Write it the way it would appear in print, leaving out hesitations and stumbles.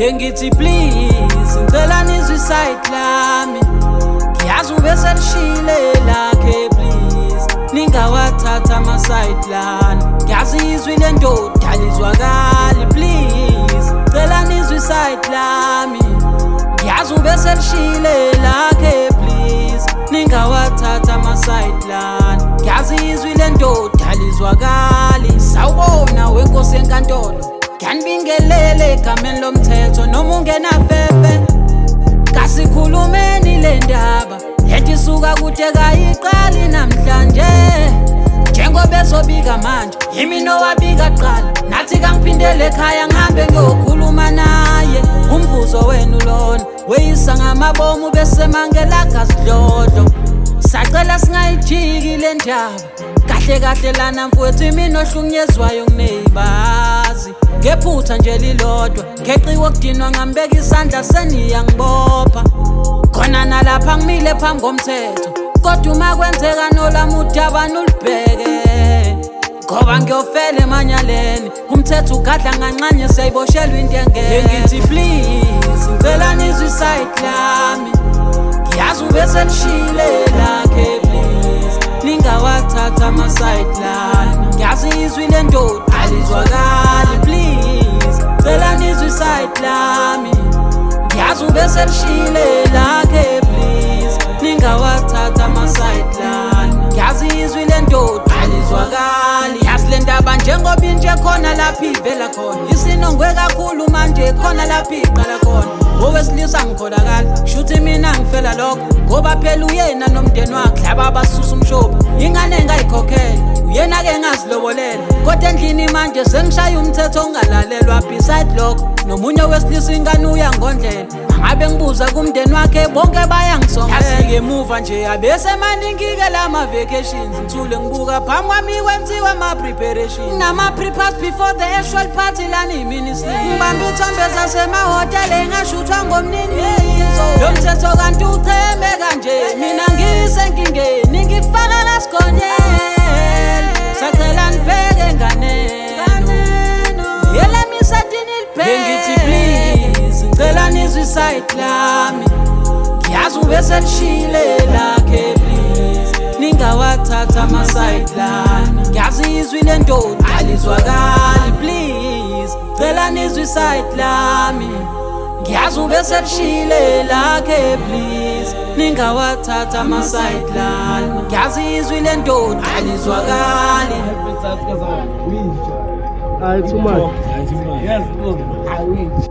Ye ngithi please, ngicela nizwe iside lami. Ngiyazi ube selishile lakhe, please ningawathatha ama-side lana. Ngiyazi izwi lendoda lizwakali. Please, cela nizwe iside lami. Ngiyazi ube selishile lakhe, please ningawathatha ama-side lana. Ngiyazi izwi lendoda lizwakali. Sawubona wenkosi enkantolo, ngiyanibingelele egameni lomthetho noma ungenafefe. Kasikhulumeni le ndaba, lento isuka kude, kayiqali namhlanje. Njengoba ezobika manje, yimi nowabika kuqala. Nathi kangiphindele ekhaya, ngihambe ngiyokhuluma naye. Umvuzo wenu lona weyisa ngamabomu bese mangela gasidlodlo. Sacela singayijiki le ndaba. Kahle kahle lana mfowethu, imina ohlukunyezwayo, ngineyibazi ngephutha nje lilodwa, ngeqiwa kudinwa, ngambeka isandla, seniyangibopha khona nalapha ngimile phambi komthetho. Kodwa uma kwenzeka nolami udaba nulibheke, ngoba ngiyofela emanyaleni. Umthetho ugadla nganxanye, siyayiboshelwa into engekho. Ngithi please, ngicela nizwe iside lami. Ngiyazi ube selishile lakhe, please ningawathatha ama-side lana. Ngiyazi izwi lendoda alizwakali. Please, cela nizwe iside lami. Ngiyazi ube selishile lakhe, please ningawathatha ama-side lana. Ngiyazi izwi lendoda alizwakali. Yazi le ndaba njengoba inje, khona lapho ivela khona, isinongwe kakhulu manje, khona lapho iqala khona. Owesilisa ngikholakala shuthi mina ngifela lokho, ngoba phela uyena nomndeni wakhe laba basusa umshophi. Ingane engayikhokhela uyena-ke, ngazilobolela, kodwa endlini manje sengishaya umthetho ongalalelwa. Beside lokho, nomunye wesilisa ingane uyangondlela. Mangabe ngibuza kumndeni wakhe, bonke bayangisongela. Yazi-ke emuva nje abese maningi-ke lama-vacations. Ngithule ngibuka phambi kwami kwenziwa ama-preparations nama-prepares before the actual party. Lana iminisli ngibamba ithombe zasemahhotela engashuthwa ngomninizo. Lo mthetho kanti ucheme kanje, mina ngisenkingeni, ngifaka kasigonyela. Sacela nibheke nganeno, yelamisatini libheke. Ngithi please, ngicela nizwe iside lami. Ngiyazi ube selishile lakhe, please ningawathatha ama-side lana. Ngiyazi izwi lendoda alizwakali. Please, cela nizwe iside lami. Ngiyazi ube selishile lakhe, please ningawathatha ama-side lana. Ngiyazi izwi lendoda alizwakali. Hayi, too much. Yes, I win.